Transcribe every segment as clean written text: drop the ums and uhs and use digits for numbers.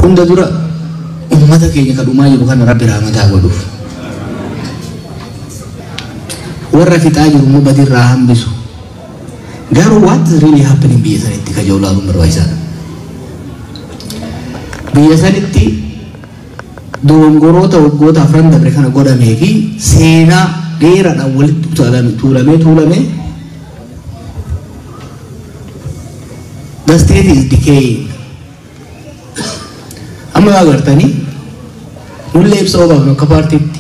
Hunda dura ummata keenya ka dhumaa jiru kana Rabbi rahmataa godhuuf. Warra fixaa jiru immoo badirraa hambisu. Garuu what is really happening biyya sanitti ka jiru ilaaluun barbaachisaadha. Biyya sanitti dogongoroota waggoota afran dabre kana godhamee fi seenaa dheeraadhaan walitti tuulamee tuulamee the state is decaying. Amma agartanii nullee ibsa obaafnu akka paartiitti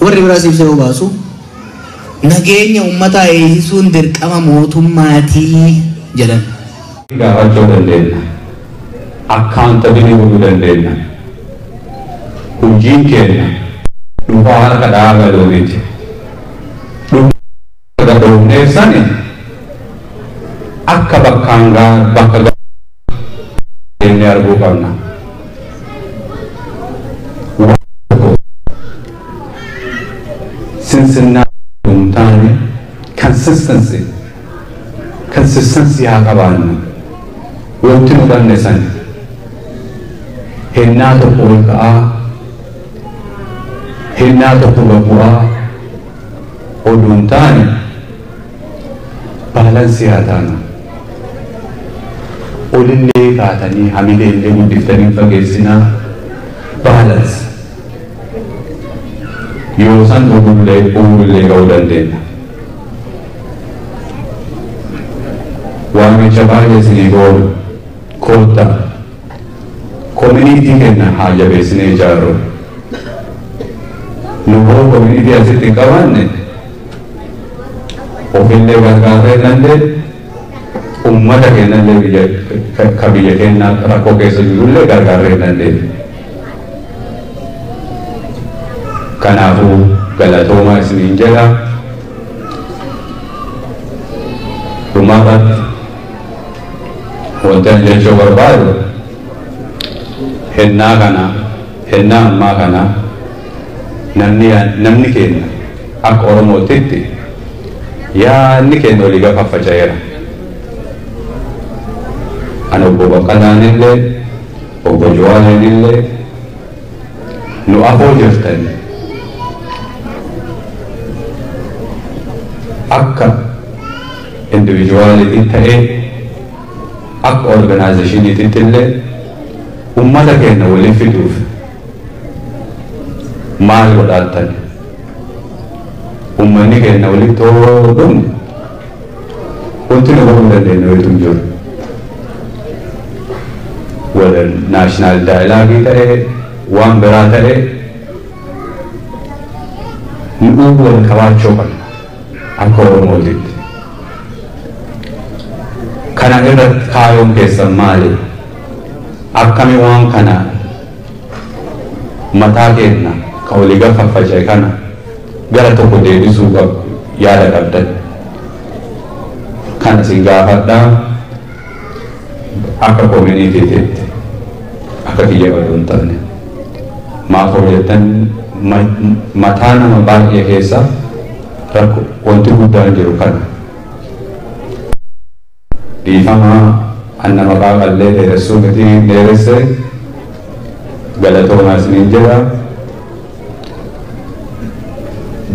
warri biraas ibsa obaasu nageenya uummataa eegsisuun dirqama mootummaatii jedhan. Gaafachuu dandeenya. Accountability godhuu dandeenya. Hojiin keenya dhuunfaa harka dhaabaa looniiti. Dhuunfaa dhoofneef sani akka bakkaan bakka deemnee arguu qabna. Sinsinnaa hin taane consistency consistency haa qabaannu. Wanti nu dhabne sani hennaa tokko ol ka'aa hennaa tokko gad bu'aa oduu hin taane balance haa taanu. Olillee kaatanii hamilee illee guddiftanii hin fageessinaa balance. Yoo san uumullee uumullee ga'uu dandeenya. Waamicha baay'ee isinii goonu koottaa community keenya haa jabeessinee ijaarru. Nu hoo community asitti hin qabaanne ofillee gargaarree hin dandeenye uummata keenyallee biyya ka biyya keenya rakkoo keessa jirullee gargaarree hin dandeenye. Kanaafuu galatoomaa isiniin jedha. Dhumarratti wanti ani jechuu barbaadu hennaa kana hennaa ammaa kana namni namni keenya akka Oromootitti yaadni keenya olii gad faffaca'eera. Ani obbo Baqqalaan illee obbo Jawaareen illee nu afoo jirtan akka individuality ta'ee akka organizationiitti illee ummata keenya waliin fiduuf maal godhaattan ummanni keenya walitti hoo dhumne wanti nu godhuu dandeenyu wayitu hin jiru. Whether national dialogue ta'ee waan biraa ta'ee nu wal qabaachuu qabna akka Oromootitti. Kana irratti kaayoon keessan maali? Akkami waan kana mataa keenya ka olii gad faffaca'e kana gara tokko deebisuu qabu yaada qabdan. Kana isin gaafadhaa akka communitytitti akka kiyya oduu hin taane. Maaf hojjettan mataa nama baay'ee keessa rakkoo wanti guddaan jiru kana. Dhiifama anna maqaa qallee dheeressuu miti dheeresse galatoomaa isiniin jedha.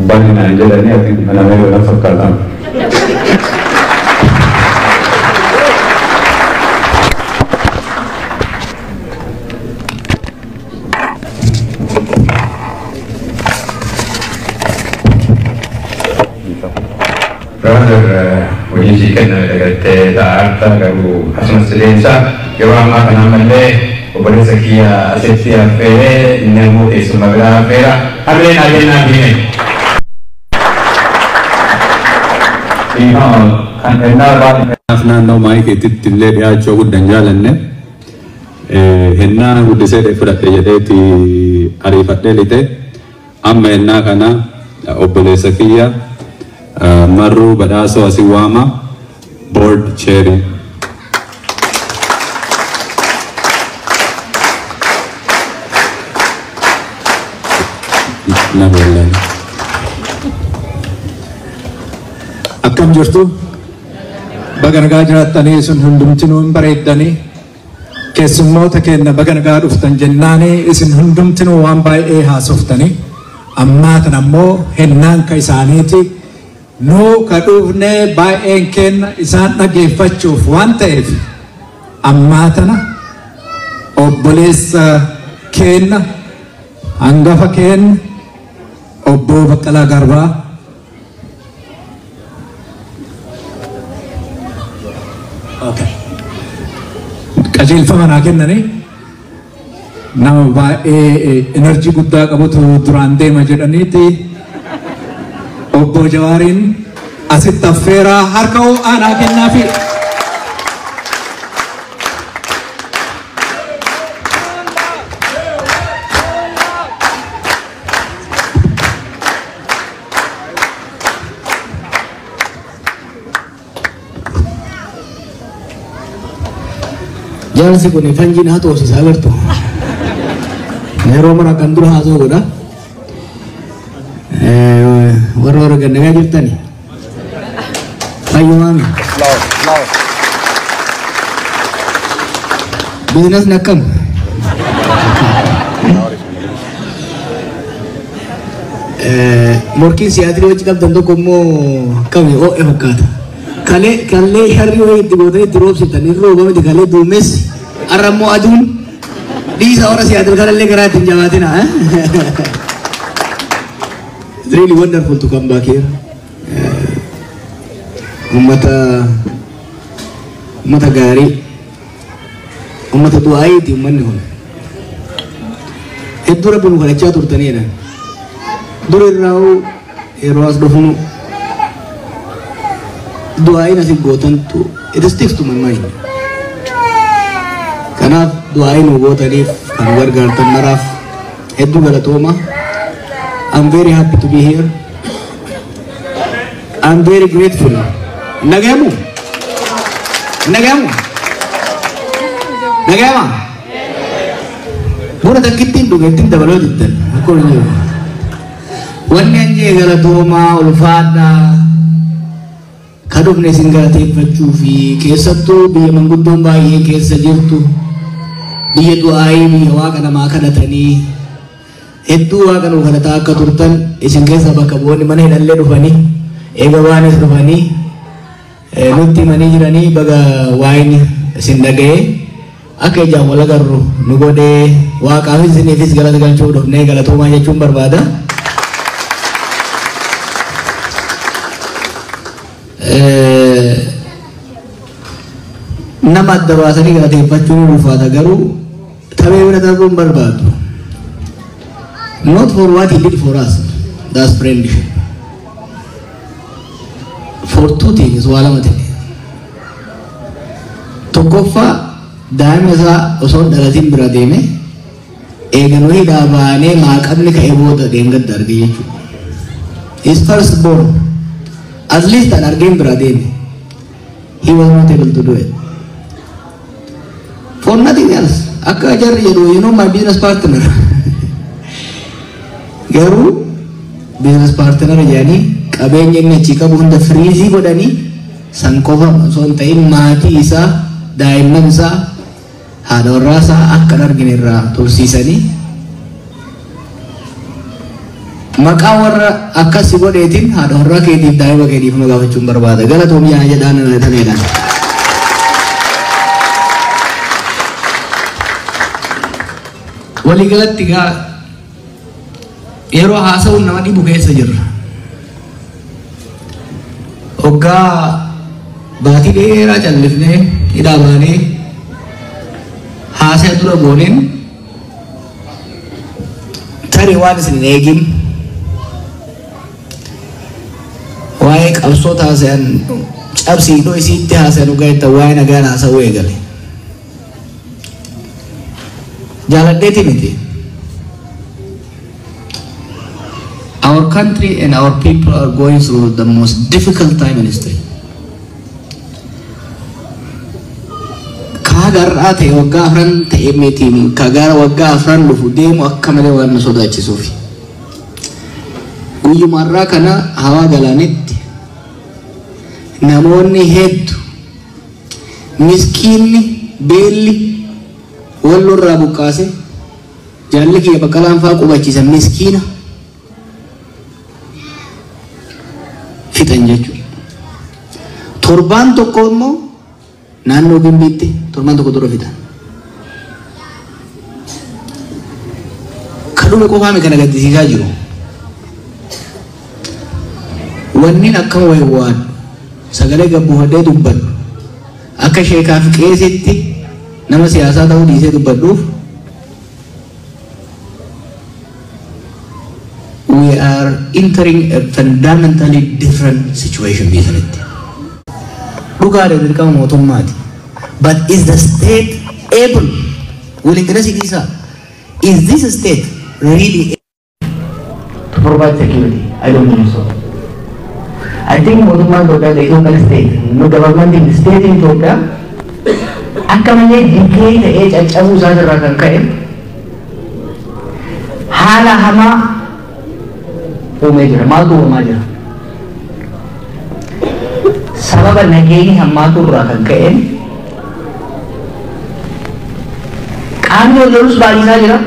Bani naan jedhanii ati banamee yoo na fakkaata. Brother, hojii sii kenname dagattee taa'aarta garuu akkasumas deemsa yeroo ammaa kana ammallee obboleessa kiyya asitti affeeree inni ammoo teessuma biraa affeera hamileen haa kennaa diine. Dhiifama kan ennaa baay'ee naannoo maayikeetitti illee dhiyaachuu guddan jaalanne hennaa guddisee fudhadhe jedheeti ariifadhee lixe amma hennaa kana obboleessa kiyya Marruu Badhaasoo asii waama board chair. Na wallahi. Akkam jirtu? Baga nagaa jiraattanii sun hundumtinuu hin bareeddanii. Keessummoota keenya baga nagaa dhuftan jennaani isin hundumtinuu waan baay'ee haasoftanii ammaa tan ammoo hennaan ka isaaniiti nuu ka dhufnee baay'een keenya isaan dhageeffachuuf waan ta'eef ammaa tana obboleessa keenya hangafa keenya obbo Baqqalaa Garbaa Okay. Qajeelfama naa kennanii nama baay'ee enerjii guddaa qabutu duraan deema jedhaniiti obbo Jawaariin asitti affeeraa harka ho'aa naa kennaafi. Jaarsi kun fanjiin haa toosisaa agartu. Yeroo mara kan dura haasoo godha. Warra warra gannagaa jirtani. Fayyumaami. Biizinasni akkam? Morkiin siyaatii wajji qabdan tokko immoo kami oo'e fakkaata. Kalee kallee sharrii wayii itti gootanii itti roobsitan hin roobamti kalee duumessi har'a immoo aduun dhiisa warra siyaatii kanallee garaa ittiin jabaatina. It's really wonderful to come back here. Ummata ummata gaarii ummata du'aayiiti ummanni kun. Hedduu rabbi nu kadhachaa turtaniidha. Dur irraa yeroo as dhufnu du'aayin asin gootantu it sticks to my mind. Kanaaf du'aayin nu gootaniif kan nu gargaartan maraaf hedduu galatooma. I'm very happy to be here. I'm very grateful. Nagamu? Nagamu? Nagama? Buna takkittiin dhuge ittiin dabaloo jettan. Akkuma jiru. Wanni an jee galatoomaa ulfaadhaa ka dhufne isin galateeffachuu fi keessattuu biyya manguddoon baay'ee keessa jirtu biyya du'aayii biyya waaqa namaa kadhatanii hedduu waaqa nu kadhataa akka turtan isin keessa bakka bu'oonni mana hidhallee dhufanii eega waanis dhufanii nutti himanii jiranii baga waayini isin dhaga'ee akka ijaan wal agarru nu godhee waaqaafis isiniifis galata galchuu dhufnee galatoomaa jechuun barbaada. Nama adda baasanii galateeffachuun ulfaata garuu tabee bira darbuun barbaadu. Not for what he did for us, that's friendship. For two things, waa lama ta'e. Tokkoffaa daa'ima isaa osoo hin dhalatin bira deeme eeganuu hidhaa baanee maaqabni ka'ee booda deemgadda arge jechuudha. His first born, at least an argeen bira deeme. He was not able to do it. For nothing else. Akka jarri jedhu, you know my business partner. Garuu business partner jedhanii qabeenya inni achii qabu hunda freeze godhanii san qofa osoo hin ta'in maatii isaa, daa'imman isaa, haadha warraa isaa akka hin argine irraa tursiisanii maqaa warra akkas godheetiin haadha warraa keetiif daa'ima keetiif nu gaafachuun barbaada. Galatoom yaa jedhaan taneedhaan. Waliigalatti gaa yeroo haasa'uun nama dhibu keessa jirra. Hoggaa baatii dheeraa callifnee hidhaa baanee haasa'e dura gooneen tarii waan isin hin eegin waa'ee qabsoo haasa'an cabsii iddoo isiitti haasa'an dhugaa jettan waa'ee nagaan haasa'uu eegale. Jaaladheeti miti. Our country and our people are going through the most difficult time in history. Ka gar'aa ta'e waggaa afran ta'e miti ka gara waggaa afran dhufu deemu akka malee waan nu sodaachisuufi. Guyyuma har'aa kana hawaa galaanitti namoonni hedduu miskiinni beelli Walloo irraa buqqaase jaalli kiyya Baqqalaan fa'aa qubachiisan miskiina fixan jechuudha. Torbaan tokko immoo naannoo Gimbiitti torbaan tokko dura fixan. Kadhume qofaame kana gaddisiisaa jiru. Wannin akka waywaan sagalee gabbuufadhee dubbadhu akka sheekaa fi qeesitti nama siyaasaa ta'uu dhiisee dubbadhuuf, we are entering a fundamentally different situation biyya sanatti. Dhugaadha, dirqama mootummaati. But is the state able, willingness isaa, is this state really able to provide security? I don't believe so. I think mootummaan Itoophiyaa, the Ethiopian state, no government in the state in Ethiopia, akka malee decay ta'ee caccabuu isaa irraa kan ka'e haala hamaa uumee jira. Maaltu uumamaa jira? Sababa nageenyi hammaatu irraa kan ka'e qaamni wal lolus baay'isaa jira.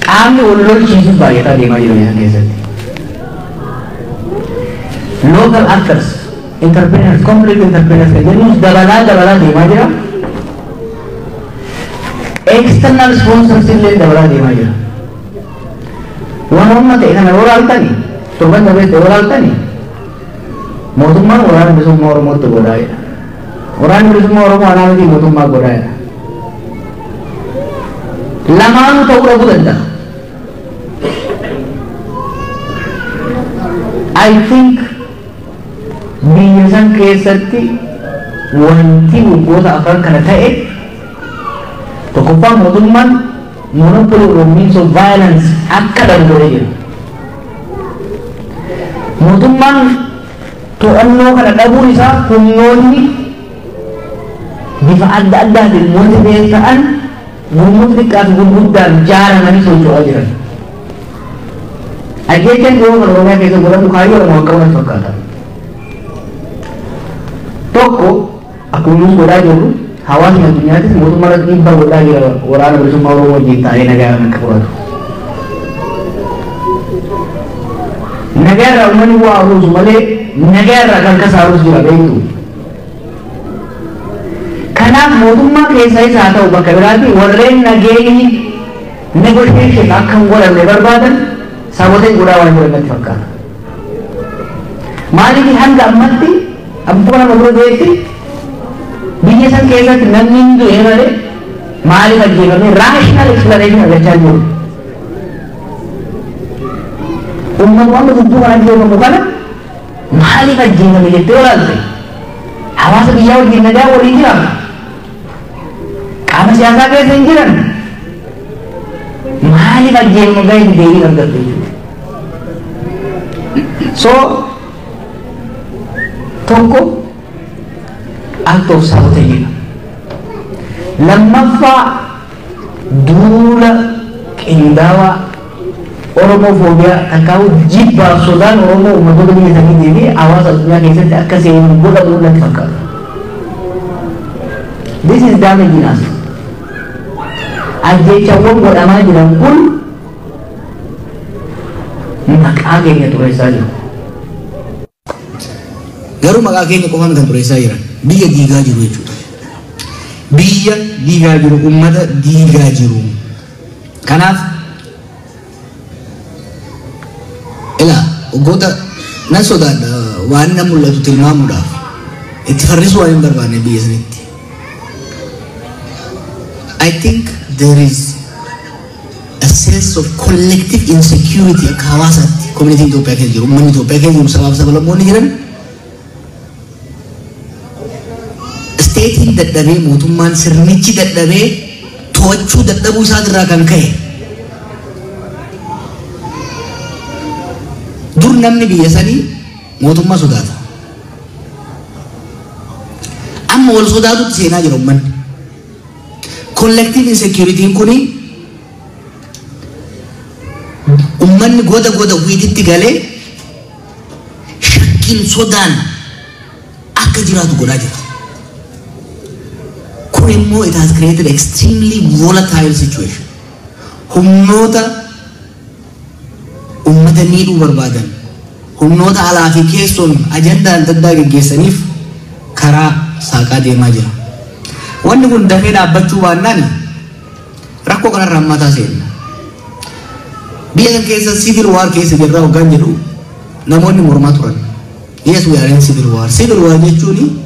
Qaamni wal lolchiisus baay'ataa deemaa jira biyya keessatti. Local actors, entrepreneurs, conflict entrepreneurs kan jennus dabalaa dabalaa deemaa jira. External sponsors illee dabalaa deemaa jira. Waan amma ta'e kana yoo laaltani, torban darbees yoo laaltani, mootummaan Waraana Bilisummaa Oromootti godhaa jedha. Waraanni Bilisummaa Oromoo anaa miti mootummaa godhaa jedha. Lamaanuu ta'uu dhabuu danda'a. I think biyya san keessatti wanti waggoota afran kana ta'e, tokkoffaa, mootummaan monopoly of means of violence akka dhabu godhee jira. Mootummaan to'annoo kana dhabuun isaa humnoonni bifa adda addaatiin motivate ta'an gurmuu xixiqqaa fi gurguddaan jaaramanii socho'aa jiran. Ajjeechaan dhiyoo kan Oromiyaa keessa godhamu kaayyoo lama waan qaban fakkaata. Tokko, akkuma nus godhaa jirru, hawaasni addunyaatis mootummaa irratti dhiibbaa godhaa jira, Waraana Bilisummaa Oromoo wajjin taa'ee nagaa akka fudhatu. Nagaa irraa uummanni bu'aa buusu malee nagaa irraa kan kasaarus jira, beektu. Kanaaf mootummaa keessa isaa haa ta'u bakka biraatti warreen nageenyi negotiation akka hin godhamne barbaadan saboteen godhaa waan jiran natti fakkaata. Maaliif hanga ammatti abbuma nama dura du'etti biyya san keessatti namni hin du'e malee maaliif ajjeefame rational explanation argachaa jiru. Uummatuma amma gidduu kana ajjeefamu kana maaliif ajjeefame jettee olaalte, hawaasa biyyaa wajjin nagaa waliin jira, qaama siyaasaa keessa hin jiran, maaliif ajjeefamu gahee hin deebiin argattu jechuudha. So tokko act of sabotage. Lammaffaa, duula qindaawaa Oromophobia takkaa'u jibbaaf sodaan Oromoo uummattoota biyya saniitii fi hawaasa addunyaa keessatti akka seenu godhamu natti fakkaata. This is damaging us. Ajjeechawwan godhamaa jiran kun maqaa keenya xureessaa jiru. Garuu maqaa keenya qofaan kan xureessaa jiran biyya diigaa jiru jechuudha. Biyya diigaa jiru, uummata diigaa jiru. Kanaaf ilaa waggoota nan sodaadha waan na mul'atu tilmaamuudhaaf itti farrisuu waan hin barbaanne biyya sanitti. I think there is a sense of collective insecurity akka hawaasaatti community Itoophiyaa keessa jiru, uummanni Itoophiyaa keessa jiru, sabaaf sablammoonni jiran, stateiin dadhabee, mootummaan sirnichi dadhabee to'achuu dadhabuu isaatirraa kan ka'e, dur namni biyya sanii mootummaa sodaata. Amma wal sodaatutti seenaa jira uummanni. Collective insecurity'n kuni uummanni goda goda wiititti galee shakkiin sodaan akka jiraatu godhaa jira. Kun immoo it has created extremely volatile situation. Humnoota uummata miidhuu barbaadan, humnoota alaa fi keessoon ajandaa adda addaa geggeessaniif karaa saaqaa deemaa jira. Wanni kun dafee dhaabbachuu baannaan rakkoo kanarra hammataa seenna. Biyya kan keessa civil war keessa jirra hoggaan jedhu namoonni mormaa turan. Yes, we are in civil war. Civil war jechuun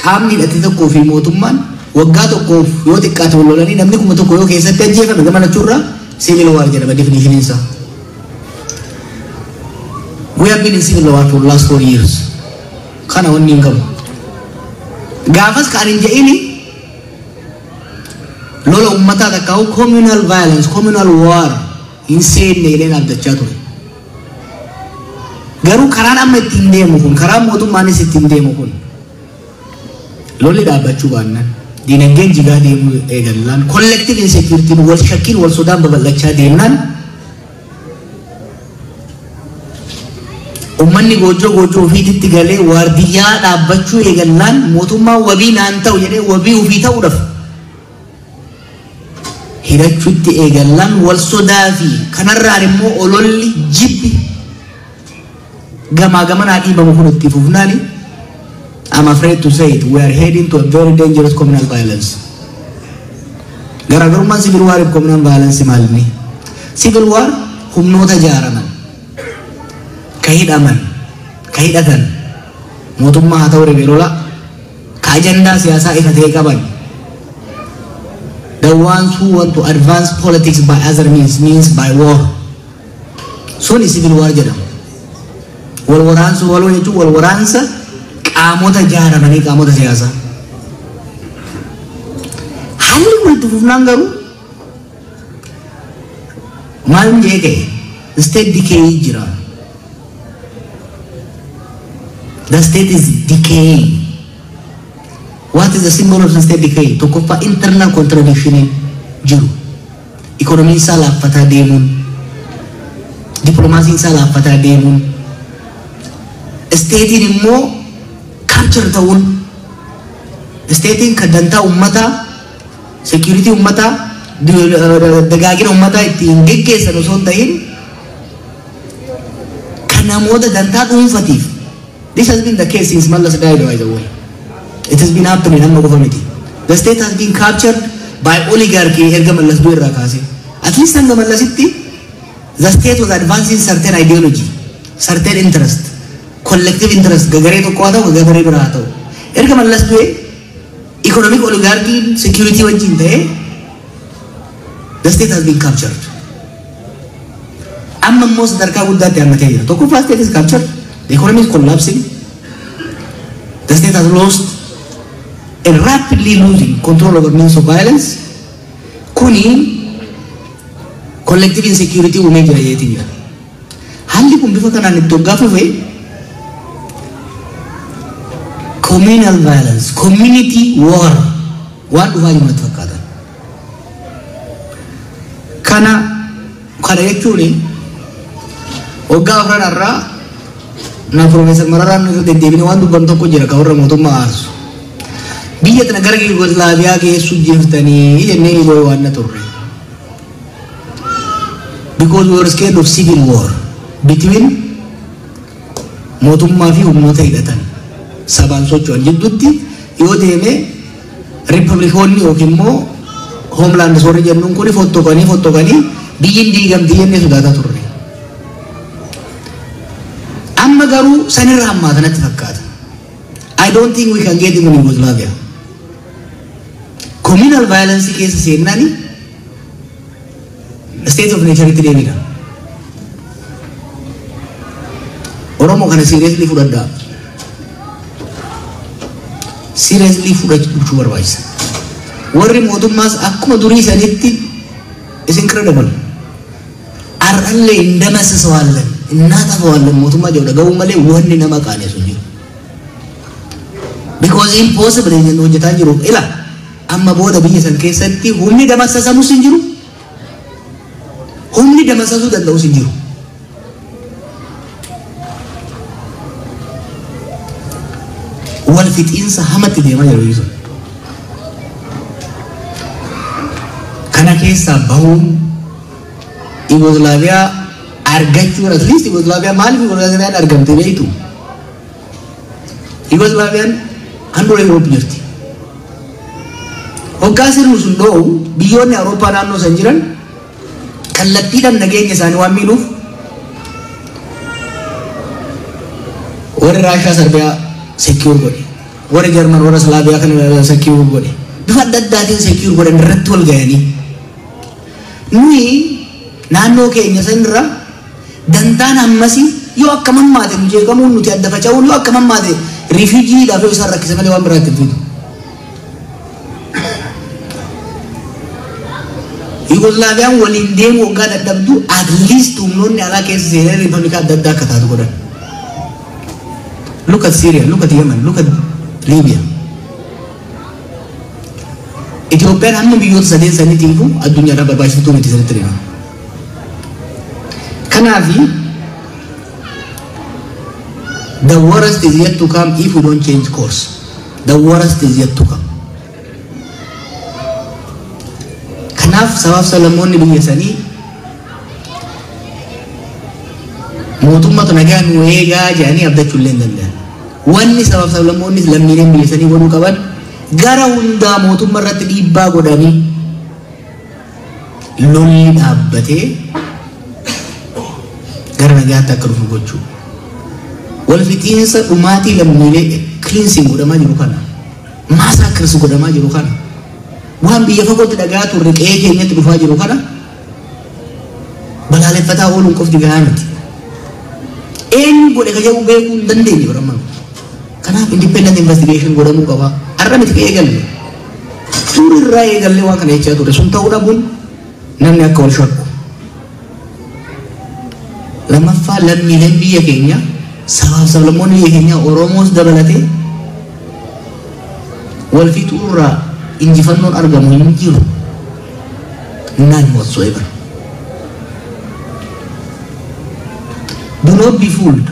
qaamni hidhate tokkoo fi mootummaan waggaa tokkoof yoo xiqqaate wal lolanii namni 1000 yoo keessatti ajjeefame gama lachuurraa civil war jedhama definition isaa. We have been in civil war for the last 4 years. Kana wanni hin qabu. Gaafas kan hin je'ini lola uummataa takkaa'u communal violence, communal war hin seenne jedheen abdachaa ture. Garuu karaan amma ittiin deemu kun, karaan mootummaanis ittiin deemu kun lolli dhaabbachuu baannaan, diinagdeen jigaa deemuu eegallaan, collective insecurity wal shakkiin wal sodaan babal'achaa deemnaan uummanni goojjoo goojjoo ofiititti galee waardiyyaa dhaabbachuu eegallaan mootummaan wabii naan ta'u jedhee wabii ofii ta'uudhaaf hidhachuutti eegallaan wal sodaa fi kanarraan immoo ololli jibbi gamaa gamanaa dhiibamu kun itti fufnaani. I'm afraid to say it, we are heading to a very dangerous communal violence. Garaagarummaan civil war fi communal violence maalini? Civil war humnoota ijaaraman, ka hidhaman, ka hidhatan, mootummaa haa ta'u riphee lolaa, ka ajandaa siyaasaa ifa ta'e qaban. The ones who want to advance politics by other means, means by war. Suni civil war jedhama. Wal waraansa waloo jechuun wal waraansa qaamota ijaaramanii qaamota siyaasaa. Haalli walitti fufnaan garuu maal jee ka'e state decay jira. The state is decaying. What is the symbol of the state decay? Tokkoffaa internal contradiction jiru. Ikonomiin isaa laaffataa deemuun, dippiloomaasiin isaa laaffataa deemuun, statein immoo capture ta'uun, statein kan dantaa uummataa, security uummataa, dagaagina uummataa ittiin geggeessan osoo hin ta'in kan namoota dantaa dhuunfatiif. This has been the case since Mallas died, by the way. It has been happening amma qofa miti. The state has been captured by oligarchy erga Mallas du'e irraa kaasee. At least hanga Mallasitti the state was advancing certain ideology, certain interest, collective interest gagaree tokko haa ta'u gagaree biraa haa ta'u. Erga Mallas du'e economic oligarchy security wajjin ta'ee the state has been captured. Amma immoo sadarkaa guddaatti hammatee jira. Tokkoffaa state is captured, the economy is collapsing, the state has lost and rapidly losing control over means of violence. Kuni collective insecurity uumee jira jeetiin jira. Haalli kun bifa kanaan itti hoggaa fufe communal violence, community war waan dhufaa jiru natti fakkaata. Kana jechuun waggaa afran irraa na Profeesar Mararaan irra deddeebinee waan dubbannu tokko jira kan warra mootummaa aarsu. Biyya tana gara Yugoslaaviyaa geessu jirtanii jennee ni boo'ee waan na turre. Because we were scared of civil war between mootummaa fi humnoota hidhatan sabaan socho'an jidduutti yoo deeme riippablikoonni yookiin immoo hoomlaand warri jennuun kun fottoqanii fottoqanii biyyi diigamti jennee sodaataa turre. Amma garuu sanirra hammaata natti fakkaata. I don't think we can get even Yugoslavia. Communal violence keessa seennaani state of nature itti deemina. Oromoo kana seriously fudhadhaa. Seriously fudhachuu barbaachisa. Warri mootummaas akkuma durii sanitti is incredible. Har'allee hin damassisawaallan, hin mootummaa jedhu dhaga'uu malee wanni nama qaanessu hin jiru. Because impossible inni hojjetaa jiru. Ila amma booda biyya san keessatti humni damassasamus hin jiru. Humni damassasuu danda'us hin jiru. Wal fixiinsa hamatti deemaa jiru biyyi sun. Kana keessaa bahuun Yugoslaaviyaa argachuun, at least Yugoslaaviyaa, maaliif Yugoslaaviyaan argamte beektu? Yugoslaaviyaan handhuura Yuroop jirti. Hoggaa sirni sun dho'u, biyyoonni Awurooppaa naannoo san jiran kallattiidhaan nageenya isaanii waan miidhuuf, warri Raashaa Sarbiyaa secure godhe. Warri Jarman warra Slaaviyaa kana secure godhe. Bifa adda addaatiin secure godhan irratti wal ga'anii. Nuyi naannoo keenya sanirra dantaan ammasii yoo akka mammaate nu jeeqamuun, nuti adda faca'uun yoo akka mammaate refugee dhaaf yoo isaan rakkise malee waan biraatti hin fidu. Yugoslaaviyaan waliin deemuu waggaa dadhabdu, at least humnoonni alaa keessa seenanii riippablika adda addaa akka taatu godhan. Look at Syria, look at Yemen, look at Libya. Itoophiyaan hamma biyyoota sadeen saniitiifuu addunyaadhaan barbaachiftuu miti sanitti deema. Kanaafi the worst is yet to come if we don't change course. The worst is yet to come. Kanaaf sabaaf sablammoonni biyya sanii mootummatu nagaa nu eegaa jedhanii abdachuu illee hin danda'an. Wanni sabaaf sablammoonni lammiileen biyya sanii godhuu qaban, gara hundaa mootummaa irratti dhiibbaa godhanii lolli dhaabbatee gara nagaatti akka dhufu gochuu. Wal fixiinsa dhumaatii lammiilee cleansing godhamaa jiru kana, massacres godhamaa jiru kana, waan biyya fagootti dhagaa turre qe'ee keenyatti dhufaa jiru kana balaaleffataa ooluun qofti gahaa miti. Eenyu godhe ka jedhu beekuu hin dandeenye baraman. Kanaaf independent investigation godhamuu qaba. Har'a miti ka eegalle. Dur irraa eegallee waan kana jechaa ture. Sun ta'uu dhabuun namni akka wal shakku. Lammaffaa, lammiileen biyya keenya, sabaaf sablammoonni biyya keenya, Oromoos dabalatee, wal fixuurraa injifannoon argamu hin jiru. None whatsoever. Do not be fooled.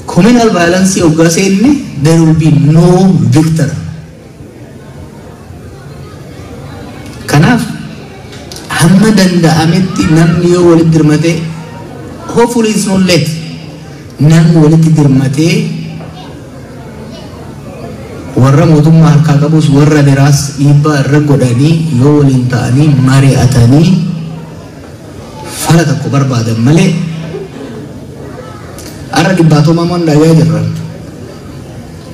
Communal violence hoggaa seenne, there will be no victor. Kanaaf hamma danda'ametti namni yoo walitti dirmatee, hopefully it's not late, namni walitti dirmatee warra mootummaa harkaa qabus warra biraas dhiibbaa irra godhanii yoo waliin ta'anii mari'atanii fala tokko barbaadan malee, har'a dhibbaatoomaa maan dhagaa jirra.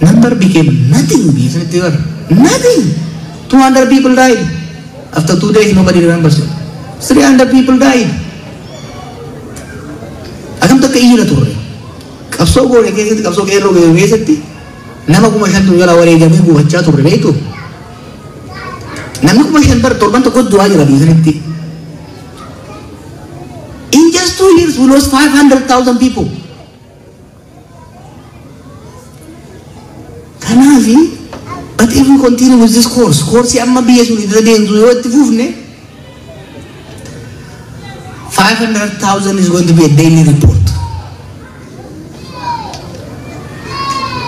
Number became nothing biyya sanatti bara. Nothing. 200 people died. After 2 days nobody remembers it. 300 people died. Akkam takka iyyina turre. Qabsoo goone keessatti, qabsoo qeerroo goone keessatti nama 5,000tu jala wareegamee gubachaa turre, beektu. Namni 5,000 bara torban tokko du'aa jira biyya sanatti. In just 2 years we lost 500,000 people. Kanaafi, but if we continue with this course, course amma biyya sun irra deemtu yoo itti fufne, 500,000 is going to be a daily report.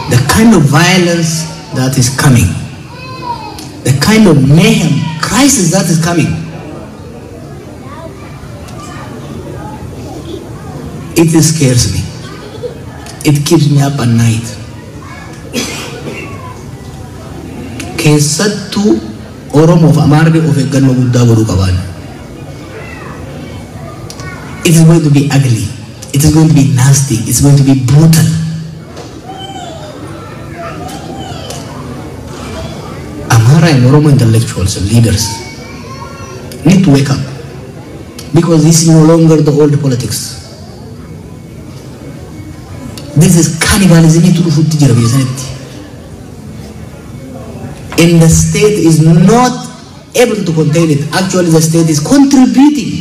The kind of violence that is coming, the kind of mayhem, crisis that is coming, it scares me. It keeps me up at night. Keessattuu Oromoof Amaarri of eeggannoo guddaa godhuu qaban. It is going to be ugly. It is going to be nasty. It's going to be brutal. Amhara and Oromo intellectuals and leaders need to wake up because this is no longer the old politics. This is cannibalism to dhufutti jira biyya sanitti. And the state is not able to contain it. Actually, the state is contributing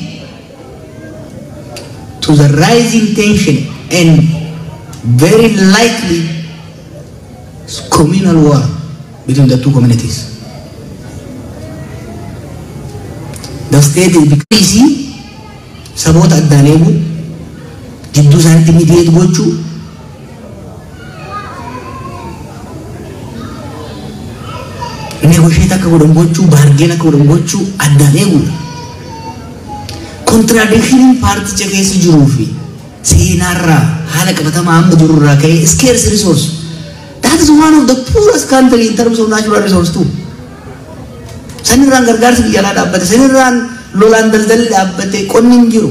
to the rising tension and very likely communal war between the two communities. The state is busy saboota addaan eeguu, jidduu isaaniitti mediate gochuu, Negotiate akka godhan gochuu, bargain akka godhan gochuu, addaan eeguudha. Contradiction paarticha keessa jiruu fi seenaarraa haala qabatamaa amma jirurraa ka'ee scarce resource. That is one of the poorest country in terms of natural resource too. Sanirraan gargaarsi biyya alaa dhaabbate, sanirraan lolaan daldalli dhaabbate, qonni hin jiru.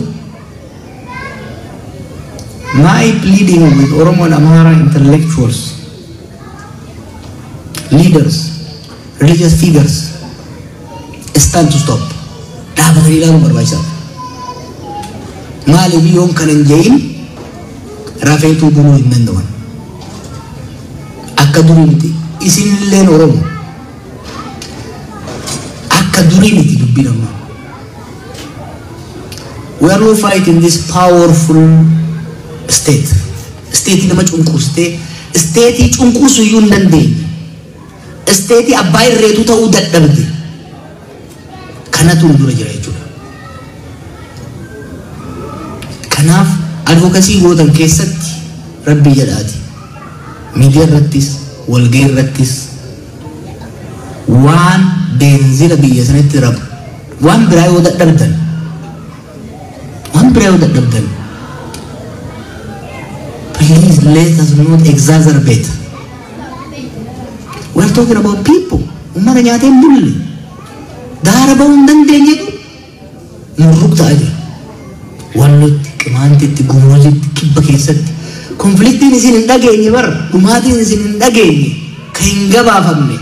My pleading with Oromo and Amhara intellectuals, leaders, religious figures, it's time to stop. Dhaabatanii ilaaluun barbaachisaadha. Maaliif yoon kana hin jedhin rafeetuu buluu hin danda'an. Akka durii miti. Isinilleen Oromo. Akka durii miti dubbiin ammaa. We are not fighting this powerful state. State nama cunqursitee, state cunqursuu iyyuu hin dandeenye. State abbaa irreetu ta'uu dadhabde. Kanatu nu dura jira jechuudha. Kanaaf advocacy gootan keessatti rabbii jedhaati. Miidiyaa irrattis, walgahii irrattis waan beenzila biyya sanatti rabu waan biraa yoo dadhabdan, waan biraa yoo dadhabdan, please let us not exacerbate. We are talking about people. Ummata nyaatee hin bulle, daara bahuu hin dandeenyetu murruq ta'aa jira. Wallotti, Qimaantitti, Gumuzitti, Kibba keessatti konfliktiin isin hin dhageenye bara dhumaatiin isin hin dhageenye kan hin gabaafamne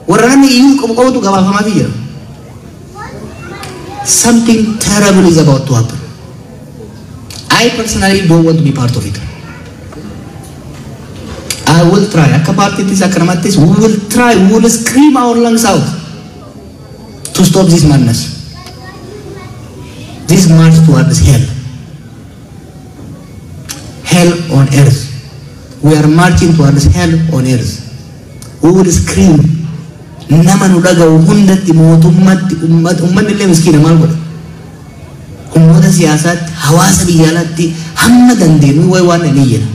warra namni iyyuu qabu qabutu gabaafamaatii jira. Something terrible is about to happen. I personally don't want to be part of it. I will try. Akka paartiittis akka namattis we will try, we will scream our lungs out to stop this madness. This march towards hell. Hell on earth. We are marching towards hell on earth. We will scream. Nama nu dhaga'u hundatti, mootummatti, uummanni illee miskiina maal godha? Humnoota siyaasaatti, hawaasa biyya alaatti hamma dandeenyu wayi waan hin iyyina.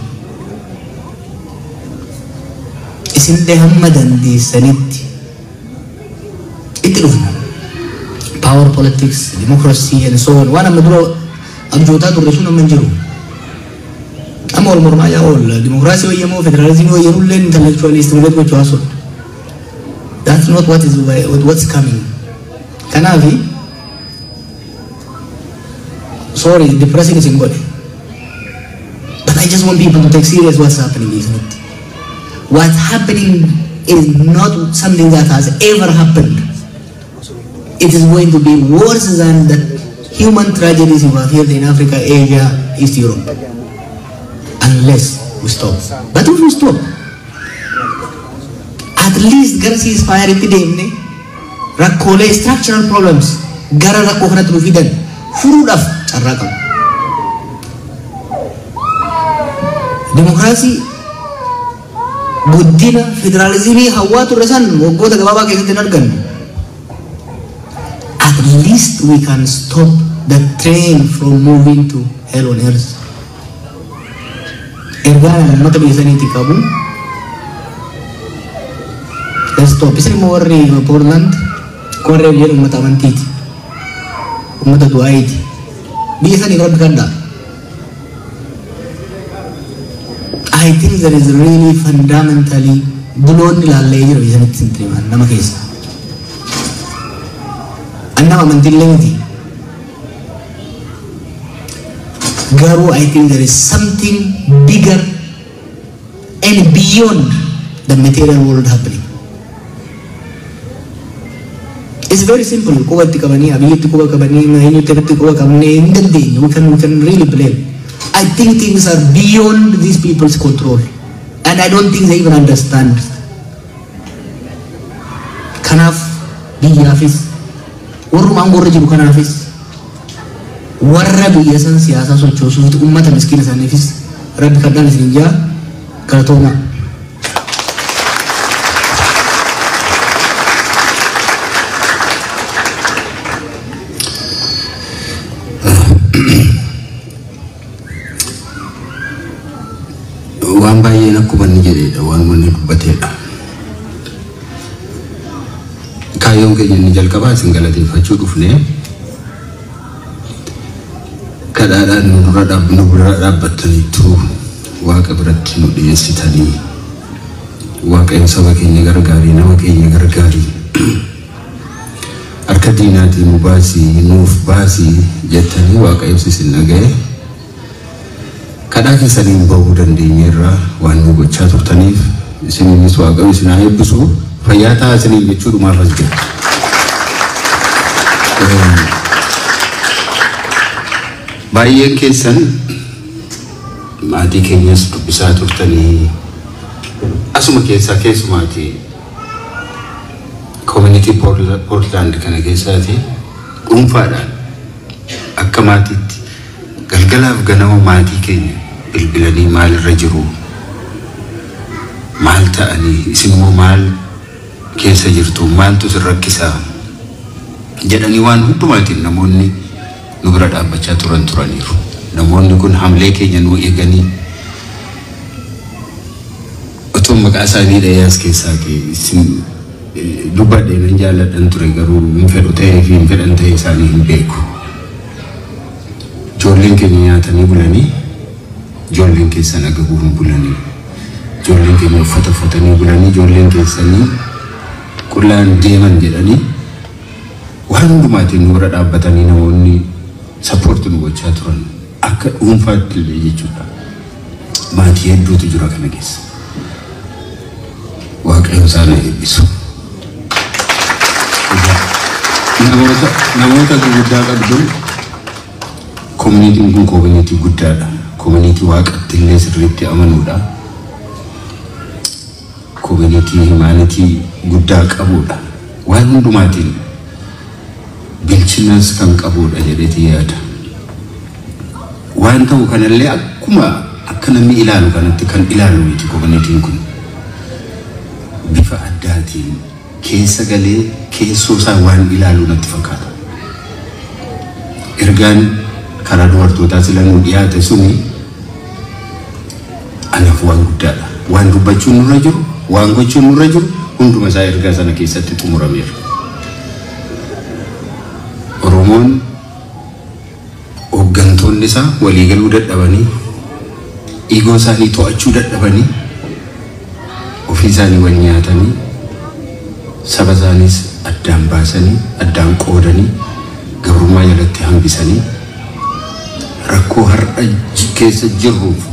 Isinillee hamma dandeessanitti itti dhufna. Power politics, democracy and so on. Waan amma dura abjootaa turre sun amma hin jiru. Amma wal mormaa yaa oolla. Dimokiraasii wayyamoo federaalizimii wayyanullee intellectually stimulate gochuu haasoo. That's not what is what's coming. Kanaafi sorry, depressing isin godhe. But I just want people to take serious what's happening, isn't it? What's happening is not something that has ever happened. It is going to be worse than the human tragedies we have here in Africa, Asia, East Europe. Unless we stop. But if we stop, at least gara ceasefire itti deemne rakkoolee structural problems gara rakkoo kanatti nu fidan furuudhaaf carraa qabna. Dimokiraasii, guddina, federaalizimii hawwaa turre san waggoota gabaabaa keessatti hin argannu. At least we can stop the train from moving to hell on earth. Ergaan uummata biyya saniitii qabu. Let's stop. Isin immoo warri Portland warri jedhu uummata amantiiti. Uummata du'aayiiti. Biyya saniif rabbi kadhaa. I think there is really fundamentally buloonni laallee jira biyya sanitti sin himan nama keessa. An nama amantiillee miti. Garuu I think there is something bigger and beyond the material world happening. It's very simple. Quba itti qabanii, Abiyyitti quba qabanii, eenyutti irratti quba qabnee hin dandeenye. We can really blame. I think things are beyond these people's control. And I don't think they even understand. Kanaaf biyyaafis, warruma aangoo irra jiru kanaafis, warra biyya san siyaasaa sochoosuuf uummata miskiina isaaniifis rabbi kadhaan isin jaa galatoomaa. Waan baay'een akkuma inni jedhedha, waan inni dubbatedha. Kaayyoon keenya inni jalqabaa isin galateeffachuu dhufne kadhaadhaan nu dura nu bira dhaabbattaniitu Waaqa biratti nu dhiyeessitanii Waaqayyo saba keenya gargaarii nama keenya gargaarii harka diinaatii nu baasii nuuf baasii jettanii Waaqayyo isin dhaga'e kadhaa keessaniin bahuu dandeenyeerra waan nu gochaa turtaniif isiniinis Waaqayyo isin haa eebbisu fayyaa ta'aa isiniin jechuudhumaaf as jira. Baay'een keessan maatii keenyas dubbisaa turtanii asuma keessaa keessumaati community Portland kana keessaati dhuunfaadhaan akka maatiitti galgalaaf ganama maatii keenya bilbilanii maalirra jiru maal ta'anii isin immoo maal keessa jirtu maaltu isin rakkisaa jedhanii waan hundumaatiin namoonni nu bira dhaabbachaa turan turaniiru. Namoonni kun hamlee keenya nu eeganii otoo maqaa isaanii dhahee as keessaa isin dubbadhee nan jaalladhan ture garuu hin fedhu ta'ee fi hin fedhan ta'ee isaanii hin beeku. Ijoolleen keenya nyaatanii bulanii, ijoolleen keessan agabuu hin bulanii, ijoolleen keenya uffata uffatanii bulanii, ijoolleen keessanii qullaan deeman jedhanii waan hundumaatiin nu bira dhaabbatanii namoonni support nu gochaa turan akka dhuunfaatti illee jechuudha. Maatii hedduutu jira kana keessa. Waaqayyo isaan haa eebbisu. Namoota gurguddaa qabdu koominitiin kun koominitii guddaadha. Koominitii waaqatti illee sirriitti amanuudha. Koominitii humaanitii guddaa qabudha. Waan hundumaatiin bilchinas kan qabudha jedheeti yaada. Waan ta'u kanallee akkuma akka namni ilaalu kanatti kan ilaalu miti koominitiin kun. Bifa addaatiin keessa galee keessoo isaa waan ilaalu natti fakkaata. Ergaan karaa dubartootaa sila nu dhiyaate suni anaaf waan guddaadha. Waan dubbachuun nurra jiru, waan gochuun nurra jiru hunduma isaa ergaa sana keessatti xumurameera. Oromoon hooggantoonni isaa waliigaluu dadhabanii, dhiigoo isaanii to'achuu dadhabanii, ofii isaanii wal nyaatanii, saba isaaniis addaan baasanii, addaan qoodanii, gabrummaa jalatti hambisanii rakkoo har'a keessa jirruuf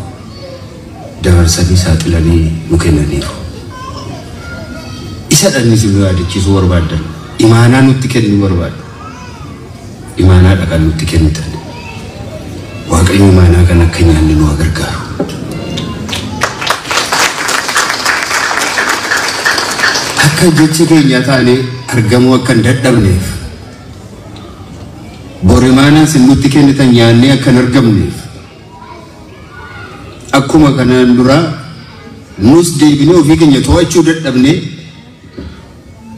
dabarsanii saaxilanii nu kennaniiru. Isa dhanni isin nu yaadachiisuu barbaaddan, imaanaa nutti kennuu barbaaddu. Imaanaadha kan nutti kennitan. Waaqayyo imaanaa kan akka nyaanni nu gargaaru. Akka jechi keenya taanee argamuu akka hin dadhabneef bor imaanaa isin nutti kennitan nyaannee akka hin argamneef akkuma kanaan dura nus deebinee ofii keenya to'achuu dadhabnee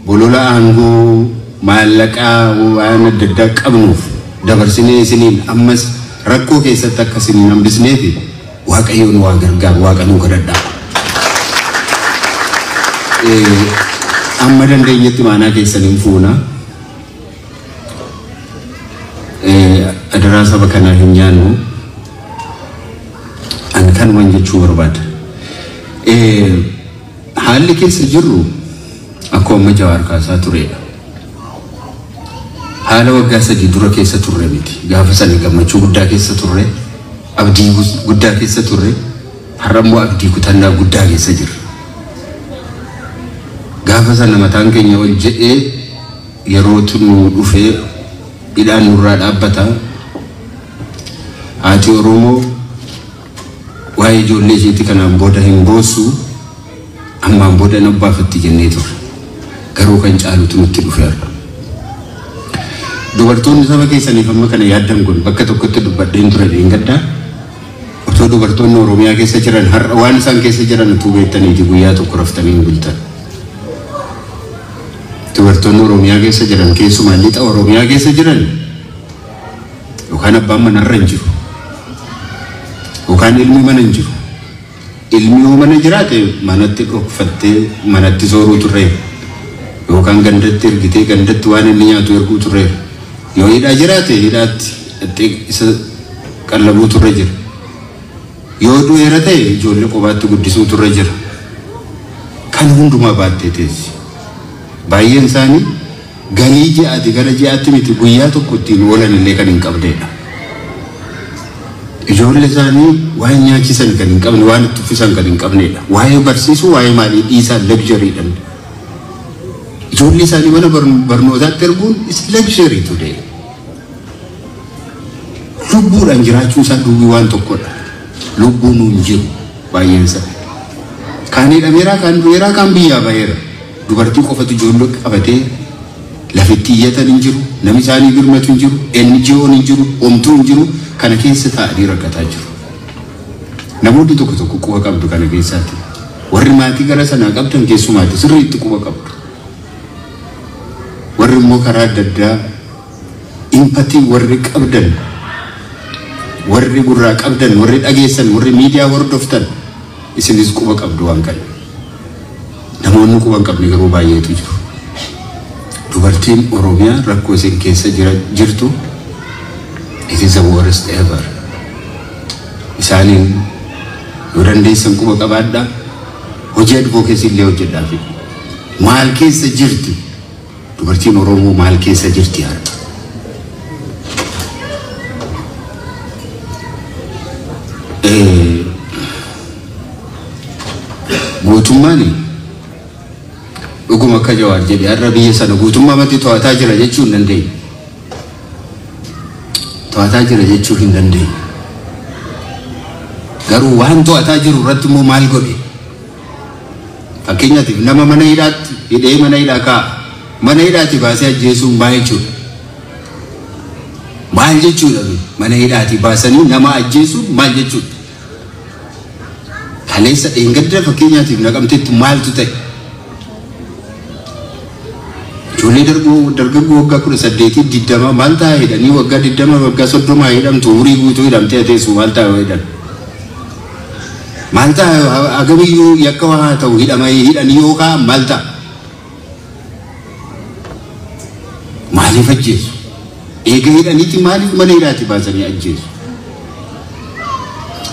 bolola aangoo maallaqaa waan adda addaa qabnuuf dabarsinee isiniin ammas rakkoo keessatti akka isin hin hambisneef Waaqayyoon waa gargaaru Waaqa nuu kadhadhaa. Amma dandeenyetti maanaa keessan hin fuuna. Adaraa saba kanaa hin nyaannu. An kanuman jechuu barbaada. Haalli keessa jirru akkuma amma Jawaar kaasaa turedha. Haala waggaa 3 dura keessa turre miti. Gaafa sana gammachuu guddaa keessa turre, abdii guddaa keessa turre, har'a immoo abdii kutannaa guddaa keessa jirra. Gaafa sana mataan keenya ol jedhee yeroo nu dhufee hidhaan nurraa dhaabbata. Haati Oromoo waa'ee ijoollee isheetti kanaan booda hin boossu, ammaan booda hin abbaafatti jennee turre. Garuu kan caalutu nutti dhufeera. Dubartoonni saba keessaniif amma kana yaaddan kun bakka tokkotti dubbadheen ture dheengaddaa. Otoo dubartoonni Oromiyaa keessa jiran har'a waan isaan keessa jiran utuu beektaniiti guyyaa tokko raftanii hin bultan. Dubartoonni Oromiyaa keessa jiran keessumaa lixa Oromiyaa keessa jiran yookaan abbaan manarra hin jiru yookaan ilmi mana hin jiru. Ilmi yoo mana jiraate manatti dhokfattee manatti sooruu turre Yookaan gandatti ergitee gandatti waan inni nyaatu erguu turreera. Yoo hidhaa jiraate hidhaatti isa qallabuu turre jira. Yoo du'eera ta'e ijoollee qobaatti guddisuu turre jira. Kan hundumaa baattee teessi. Baay'een isaanii galii ji'aati gara ji'aatti miti guyyaa tokko ittiin oolan illee kan hin qabnedha. Ijoollee isaanii waan nyaachisan kan hin qabne, waan itti uffisan kan hin qabnedha. Waa'ee barsiisuu, waa'ee maalii dhiisaa luxuryidha. Ijoollee isaanii mana barnootaatti erguun is luxury today. Lubbuudhaan jiraachuu isaa duwwii waan tokkodha. Lubbuun hin jiru baay'een isaa. Kaan hidhameera, kaan du'eera, kaan biyyaa baheera. Dubartii qofatu ijoollee qabatee lafitti iyyatan hin jiru, namni isaanii birmatu hin jiru, NGO'n hin jiru, homtuu hin jiru, kana keessa taa'anii rakkataa jiru. Namoonni tokko tokko quba qabdu kana keessaati. Warri maatii gara sanaa qabdan keessumaati sirriitti quba qabdu. Warri immoo karaa adda addaa empathy warri qabdan, warri gurraa qabdan, warri dhageessan, warri miidiyaa hordoftan isinis quba qabdu waan kana. Namoonni quba hin qabne garuu baay'eetu jiru. Dubartiin Oromiyaa rakkoo isin keessa jirtu it is the worst ever. Isaaniin yoo dandeessan quba qabaadhaa, hojii advocacy illee hojjedhaa fi maal keessa jirti? Dubartiin Oromoo maal keessa jirti har'a? Mootummaan dhuguma akka Jawaar jedhe har'a biyya sana guutummaatti to'ataa jira jechuu hin dandeenye. To'ataa jira jechuu hin dandeenye. Garuu waan to'ataa jiru irratti immoo maal godhe? Fakkeenyaatiif nama mana hidhaatti hidhee mana hidhaa kaa'a. Mana hidhaatti baasee ajjeesuun maal jechuudha? Maal jechuudha? Mana hidhaatti baasanii nama ajjeesuun maal jechuudha? Kaleessa dheengadda fakkeenyaatiif Naqamteetti maaltu ta'e? Ijoollee dargaggoo waggaa 18 20 maal ta'a jedhanii waggaa 20 waggaa 30 hidhamtu umurii guutuu hidhamtee teessu maal ta'a jedhan. Maal ta'a agamiyyuu yakka waa ta'u hidhamanii hidhanii yookaan maal ta'a? Maaliif ajjeesu? Eega hidhaniiti maaliif mana hidhaatti baasanii ajjeesu?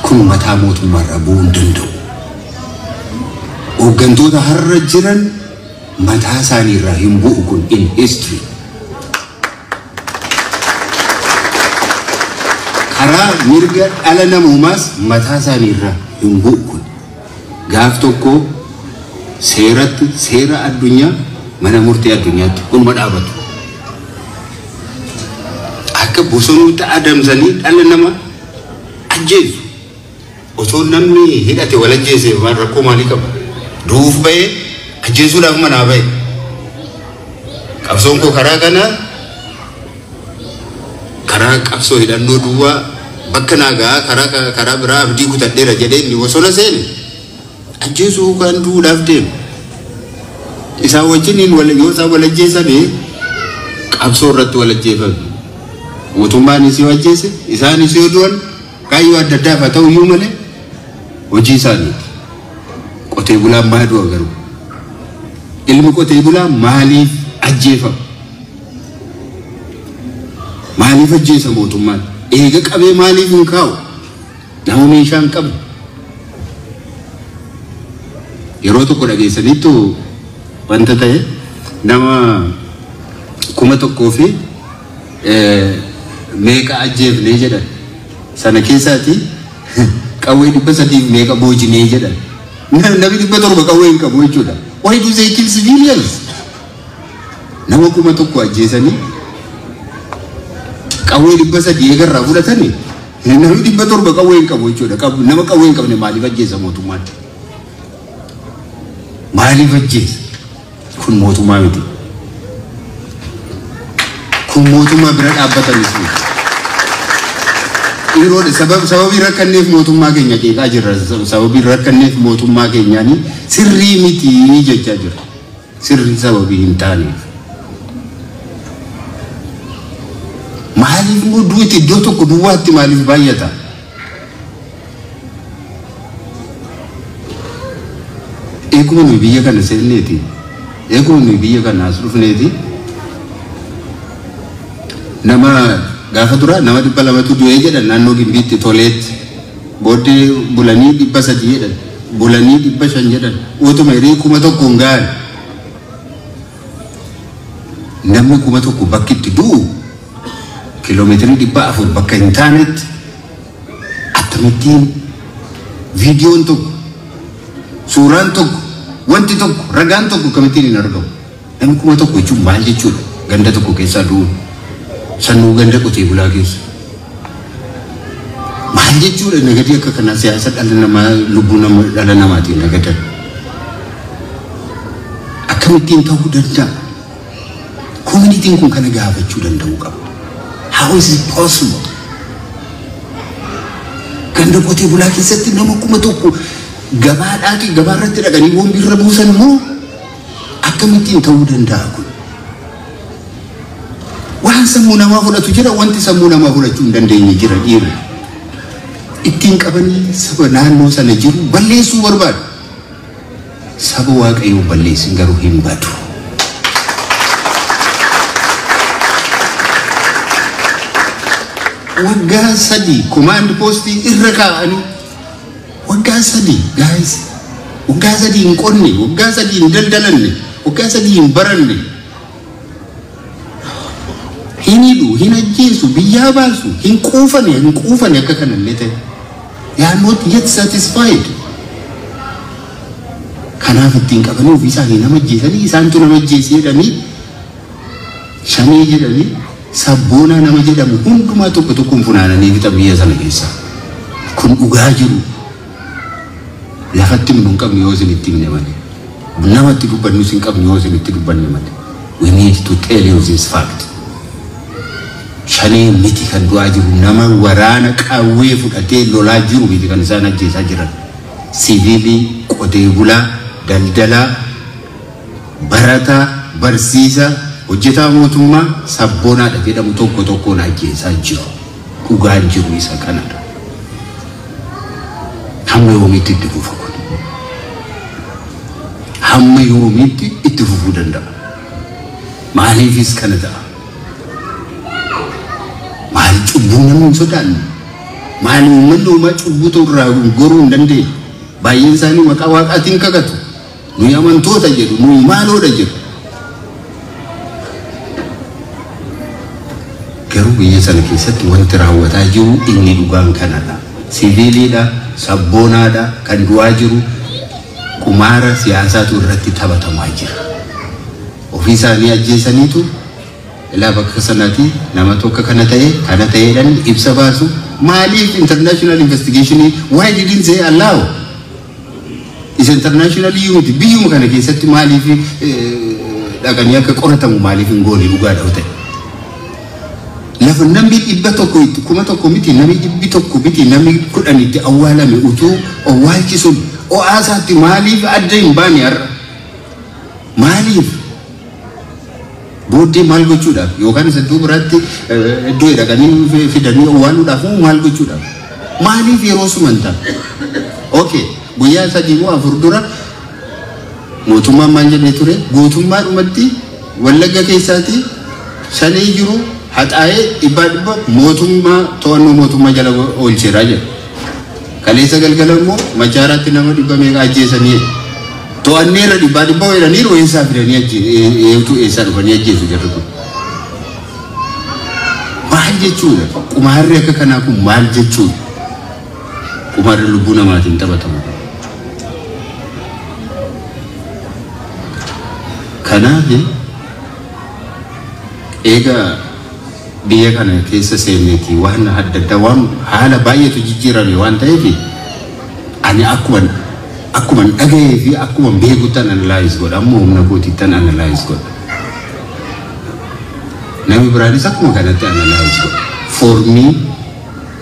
Kun mataa mootummaarraa bu'uu hin danda'u. Hooggantoota har'a jiran mataa isaaniirraa hin bu'u kun in history. Karaa mirga dhala namoomaas mataa isaaniirraa hin bu'u kun. Gaaf tokko seeratti seera addunyaa mana murtii addunyaatti kunuma dhaabatu. Akka bosonuutti adamsanii dhala nama ajjeesu. Osoo namni hidhate wal ajjeese maal rakkoo maalii qaba? Duuf bahee ajjeesuudhaaf manaa bahe. Qabsoon koo karaa kana karaa qabsoo hidhannoo duwwaa bakka naa gahaa karaa biraa abdii kutadheera jedhee inni bosona seene ajjeesuu kan duudhaaf deemu. Isaan wajjin yoo isaan wal ajjeesanii qabsoo irratti wal ajjeefame. Mootummaanis yoo ajjeese isaanis yoo du'an kaayyoo adda addaaf haa ta'u iyyuu malee hojii isaaniiti. Qotee bulaan maa du'a garuu? Ilmi qotee bulaa maaliif ajjeefama? Maaliif ajjeesa mootummaan? Eega qabee maaliif hin kaa'u? Nama meeshaa hin qabne. Yeroo tokko dhageessaniittu wanta ta'e nama 1000 fi meeqa ajjeefnee jedhan. Sana keessaati qawwee 300 meeqa boojinee jedhan. Namni 700 qawwee hin qabu jechuudha. Why do they kill civilians? Nama 1000 ajjeesanii qawwee 300 eegarraa fudhatanii namni 700 qawwee hin qabu jechuudha. Nama qawwee hin qabne maaliif ajjeesa mootummaan? Maaliif ajjeesa? Kun mootummaa miti. Kun mootummaa bira dhaabbatanis miti. Yeroo sababii rakkanneef mootummaa keenya qeeqaa jirra. Sababii rakkanneef mootummaa keenyaanii sirrii miti jechaa jirra. Sirrii sababii hin taaneef. Maaliif immoo duuti iddoo tokko duwwaatti maaliif baay'ata? Eeguma nuyi biyya kana seenneeti. Eeguma nuyi biyya kana as dhufneeti nama gaafa dura nama 200tu du'ee jedhan naannoo Gimbiitti toleetti. Booddee bulanii 300 jedhan, bulanii 500 jedhan, utuma hirii 1000 hin gahan. Namni 1000 bakki itti du'u kiiloomeetirii 400 bakka hin taanetti akkamittiin viidiyoon tokko, suuraan tokko, wanti tokko, ragaan tokko akkamittiin hin argamu? Namni 1000 jechuun maal jechuudha? Ganda tokko keessaa du'uun. Sannuu ganda qotee bulaa keessa. Maal jechuudha nagadii akka kanaa siyaasa dhala namaa lubbuu nama dhala namaatiin nagadan? Akkamittiin ta'uu danda'a? Communityn kun kana gaafachuu danda'uu qaba. How is it possible? Ganda qotee bulaa keessatti nama 1000 gabaadhaati gabaarratti dhaqanii boombiirra buusan immoo akkamittiin ta'uu danda'a kun? Waan sammuu namaa fudhatu jira, wanti sammuu namaa fudhachuu hin dandeenye jira dhiirri. Ittiin qabanii saba naannoo sana jiru balleessuu barbaadu. Saba Waaqayyoo balleessin garuu hin badu. Waggaa 3 command postii irra kaa'anii, waggaa 3 guys, waggaa 3 hin qonne, waggaa 3 hin daldalanne, waggaa 3 hin baranne. Hin hidhu, hin ajjeesu, biyyaa baasu, hin quufane, hin quufane akka kanallee ta'e. They are not yet satisfied. Kanaaf ittiin qabanii ofii isaanii nama ajjeesanii, isaantu nama ajjeese jedhanii, shamee jedhanii, sabboonaa nama jedhamu hundumaa tokko tokkoon funaananii fixan biyya sana keessaa. Kun dhugaa jiru. Lafatti himnu hin qabnu yoo isin itti himne malee. Namatti dubbannus hin qabnu yoo isin itti dubbanne malee. We need to tell you this fact. Shanee miti kan du'aa jiru, nama waraana qawwee fudhatee lolaa jiru miti kan isaan ajjeesaa jiran. Siviilii, qotee bulaa, daldalaa, barataa, barsiisaa, hojjetaa mootummaa sabboonaadha jedhamu tokko tokkoon ajjeesaa jiru. Dhugaan jiru isa kanadha. Hamma yoomiitti itti fufa kun? Hamma yoomiitti itti fufuu danda'a? Maaliifis kana ta'a? Maal cubbuu namni hin sodaanne? Maal uummanni uumaa cubbuu ta'u irraa goruu hin dandeenye? Baay'een isaanii maqaa waaqaatiin kakatu. Nuyi amantoota jedhu, nuyi maaloodha jedhu. Garuu biyya sana keessatti wanti raawwataa jiru inni dhugaan kanadha. Siviiliidha, sabboonaadha, kan du'aa jiru qumaara siyaasaatu irratti taphatamaa jira. Ofii isaanii ajjeesaniitu ilaa bakka sanaati nama tokko kana ta'e kana ta'eedhaan ibsa baasu. Maaliif international investigation why didn't they allow? Isa international unity biyyuma kana keessatti maaliif dhaqanii akka qoratamu maaliif hin goone dhugaadha ta'e? Lafa namni 100 itti 1000 miti, namni 100 miti, namni 10 itti awwaalame utuu awwaalchi sun ho'aasaatti maaliif adda hin baane har'a? Maaliif? Booddee maal gochuudhaaf? Yookaan isa iddoo biraatti iddoo dhaqanii fidanii awwaaluudhaaf moo maal gochuudhaaf? Maaliif yeroo suman ta'a? Okay, guyyaa 3 moo 4 dura mootummaan maal jedhee ture? Guutummaadhumatti Wallagga keessaati shanee jiru haxaa'ee 100% mootummaa to'annoo mootummaa jala oolcheera jedha. Kaleessa galgala immoo Machaaraatti nama 100 meeqa ajjeesanii jedha. To'anneerra 100% jedhaniiru, eessaa fidanii ajjeesu, eessaa dhufanii ajjeesu jarri kun? Maal jechuudha? Qumaarri akka kanaa kun maal jechuudha? Qumaarri lubbuu namaatiin taphatamu. Kanaaf eega biyya kana keessa seenneeti waan adda addaa waan haala baay'eetu jijjiirame waan ta'eef ani akkuma dhaga'ee fi akkuma beekuttan analyze godha, ammoo humna kootiittan analyze godha. Namni biraanis akkuma kanatti analyze godha. Foormii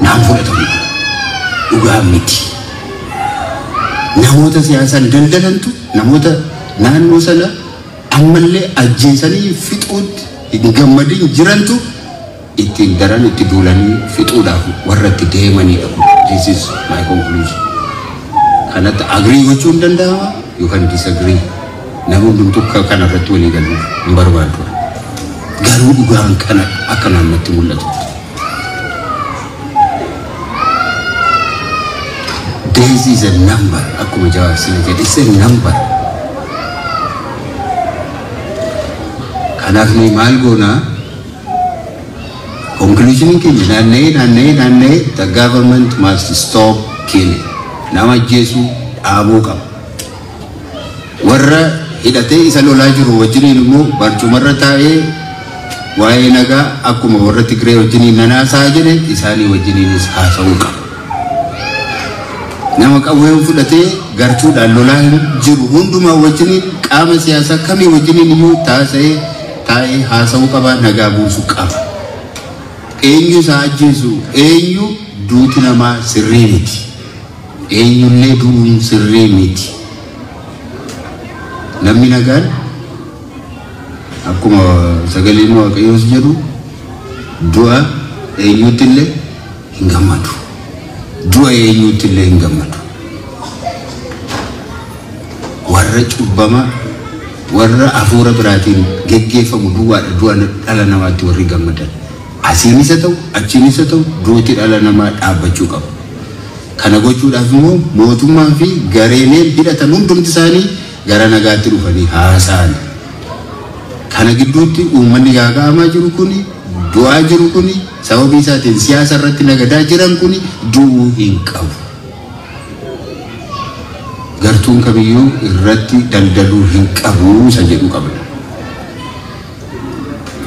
naan fudhatamu dhugaa miti. Namoota siyaasaan daldalantu namoota naannoo sana ammallee ajjeesanii fixuutti hin gammadin jirantu ittiin daran itti duulanii fixuudhaaf warra itti deemanidha kun. This is my conclusion. Kanatti agree gochuu hin danda'ama yookaan disagree. Nama hundumtuu kana irratti walii galuu hin barbaadu. Garuu dhugaan kana akka naannootti mul'atu. Death is a number akkuma Jawaar sila jedhe, it's a number. Kanaaf nuyi maal goonaa? Conclusion keenya naanna'ee naanna'ee naanna'ee, the government must stop killing. Nama ajjeesuu dhaabuu qaba. Warra hidhatee isa lolaa jiru wajjiniin immoo barcumarra taa'ee waa'ee nagaa akkuma warra Tigree wajjiniin nanaasaa jedhe isaanii wajjiniinis haasa'uu qaba. Nama qawwee fudhatee gartuudhaan lolaa jiru hundumaa wajjiniin, qaama siyaasaa kamii wajjiniin iyyuu taasa'ee taa'ee haasa'uu qaba, nagaa buusuu qaba. Eenyu isaa ajjeesu, eenyu duuti namaa sirrii miti. Eenyullee du'uun sirrii miti. Namni nagaan akkuma sagaleen Waaqayyoos jedhu du'a eenyutti illee hin gammadu. Du'a eenyutti illee hin gammadu. Warra cubbama, warra hafuura biraatiin geggeeffamu duwwaadha du'a dhala namaatti warri gammadan. Asiin isa ta'u, achiin isa ta'u, duuti dhala namaa dhaabbachuu qaba. Kana gochuudhaaf immoo mootummaa fi gareeleen hidhatan hundumti isaanii gara nagaatti dhufanii haasa'an. Kana gidduutti uummanni gaaga'amaa jiru kuni, du'aa jiru kuni, sababii isaatiin siyaasa irratti nagadaa jiran kuni du'uu hin qabu. Gartuun kamiyyuu irratti daldaluu hin qabu isa jedhu qabna.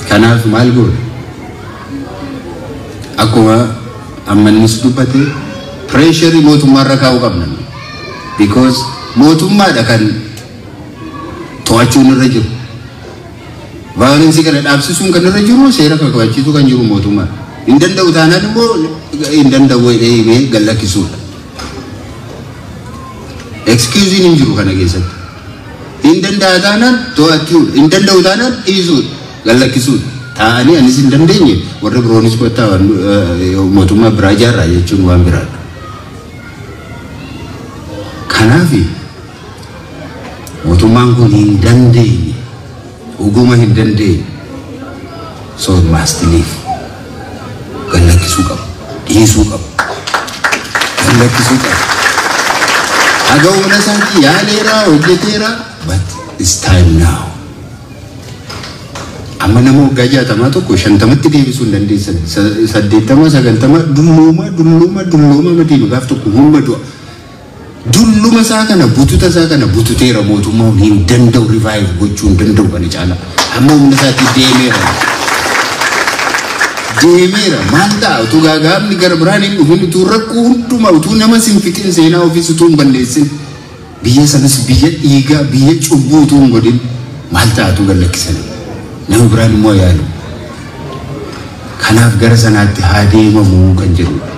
Kanaaf maal goona? Akkuma ammannis dubbate, pressure mootummaarra kaa'uu qabna. Because mootummaadha kan to'achuun irra jiru. Violence kana dhaabsisuun kan irra jiru, seera kabachiisuu kan jiru mootummaadha. Hin danda'u taanaan immoo hin danda'u jedhee gallakkisuudha. Excuse hin jiru kana keessatti. Hin danda'a taanaan to'achuudha. Hin danda'u taanaan dhiisuudha. Gallakkisuudha. Taa'anii anis hin dandeenye, warra biroonis kottaa mootummaa biraa ijaarraa jechuun waan biraadha. Kanaaf mootummaan kun hin dandeenye, dhuguma hin dandeenye, so must leave. Gallakkisuu qaba. Dhiisuu qaba. Gallakkisuu qaba. Haga humna isaatii yaaleera, hojjeteera, but it's time now. Amma nama waggaa 61, 50tti deebisuu hin dandeessan. 80, 90, dulluuma dulluuma dulluuma madiinu gaaf tokko humna du'a. Dulluma isaa kana, bututa isaa kana bututeera, mootummaa hin danda'u, revive gochuu hin danda'u kana caala. Amma humna isaatti deemeera. Deemeera. Maal ta'a, utuu gaagaamni gara biraan hin dhufin, utuu rakkoo hundumaa, utuu nama sin fixin, seenaa ofiis utuu hin balleessin, biyya sanas biyya dhiigaa, biyya cubbuu utuu hin godhin, maal ta'a utuu gallakkisanii? Nama biraan immoo yaalu. Kanaaf gara sanaatti haa deemamuu kan jedhudha.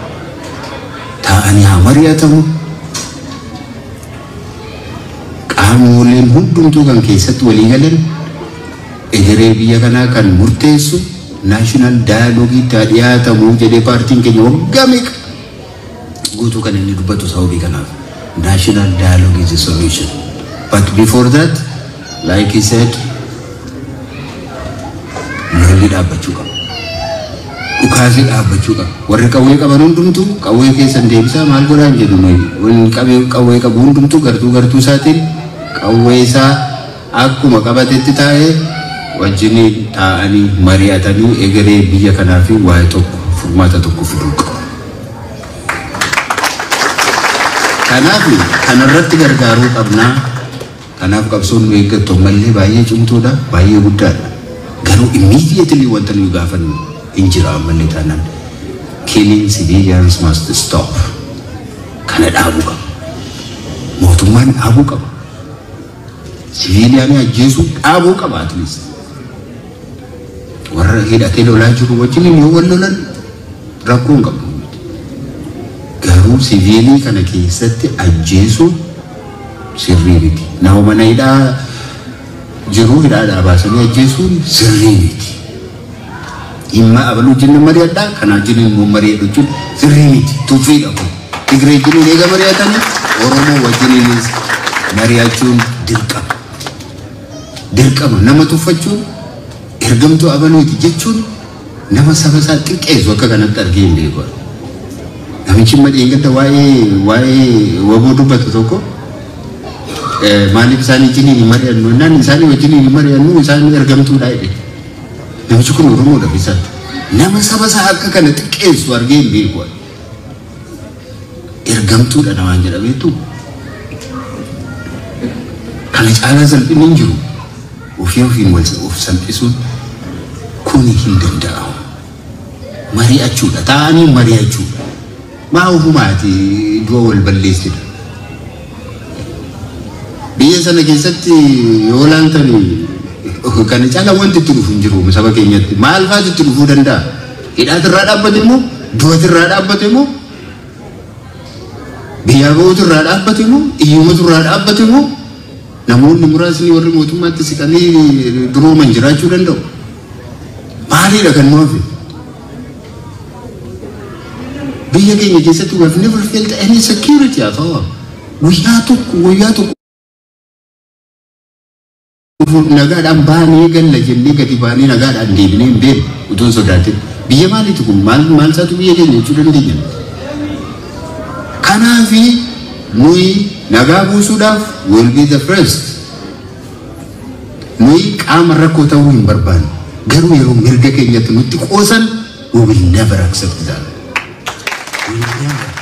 Taa'anii haa mari'atamu. Qaamoleen hundumtuu kan keessatti walii galan, egeree biyya kanaa kan murteessu national dialogue itti haa dhiyaatamuu jedhee paartiin keenya waggaa meeqa guutuu kan inni dubbatu sababii kanaaf. National dialogue is a solution. But before that, like he said, lolli dhaabbachuu qaba. Dhukaasni dhaabbachuu qaba. Warri qawwee qaban hundumtuu qawwee keessan deebisaa maal godhaan jedhu nuyi. Warri qawwee qabu hundumtuu gartuu gartuu isaatiin qawwee isaa akkuma qabatetti taa'ee wajjiniin taa'anii mari'atanii egeree biyya kanaa fi waa'ee tokko furmaata tokko fiduu qabu. Kanaaf kanarratti gargaaruu qabnaa. Kanaaf qabsoon nu eeggattu ammallee baay'ee cimtuudha, baay'ee guddaadha. Garuu immediately wanta nuyi gaafannu hin jira ammallee taanaan. Killing civilians must stop. Kana dhaabuu qaba. Mootummaan dhaabuu qaba. Civilian ajjeesuu dhaabuu qaba at least. Warra hidhatee lolaa jiru wajjin yoo wal lolan rakkoo hin qabu. Garuu siviilii kana keessatti ajjeesuun sirrii miti. Nama mana hidhaa jiru hidhaadhaa baasanii ajjeesuun sirrii miti. Dhimma abaluu wajjin mari'adhaa, kana wajjin immoo mari'adhu jechuun sirrii miti. Tuffiidha kun. Tigree wajjin eega mari'atanii, Oromoo wajjiniinis mari'achuun dirqama. Dirqama nama tuffachuun, ergamtuu abaluuti jechuun, nama saba isaa xiqqeessu akka kanatti argee hin beeku. Namichi madeengadda waa'ee WBO dubbatu tokko, maaliif isaan wajjiniin hin mari'annu jennaan, isaanii wajjiniin hin mari'annu, isaan ergamtuudha jedhe. Namichi kun Oromoodha isaatti. Nama saba isaa akka kana xiqqeessu argee hin beeku. Ergamtuudha namaan jedhameetu. Kana caalaa salphinni hin jiru. Ofii ofiin wal of salphisuun kun hin danda'amu. Mari'achuudha. Taa'anii mari'achuudha. Maa ofumaati du'a wal balleessina? Biyya sana keessatti yoo laaltani, kana caalaa wanti itti dhufu hin jiru saba keenyatti. Maal faatu itti dhufuu danda'a? Hidhaatirraa dhaabbate immoo, du'atirraa dhaabbate immoo, biyyaa ba'uutirraa dhaabbate immoo, iyyumaturraa dhaabbate immoo, namoonni muraasni warri mootummaatti siqanii durooman jiraachuu danda'u. Maaliidha kan nu hafe? Biyya keenya keessatti we have never felt any security at all. Guyyaa tokko, guyyaa tokko nagaadhaan baanee galla jennee gadi baanee nagaadhaan deebinee hin beeknu utuu hin sodaatin. Biyya maaliiti kun? Maal maal isaatu biyya keenya jechuu dandeenya? Kanaafi nuyi nagaa buusuudhaaf will be the first. Nuyi qaama rakkoo ta'uu hin barbaannu. Garuu yeroo mirga keenyatti nutti qoosan, we will never accept that. We will never.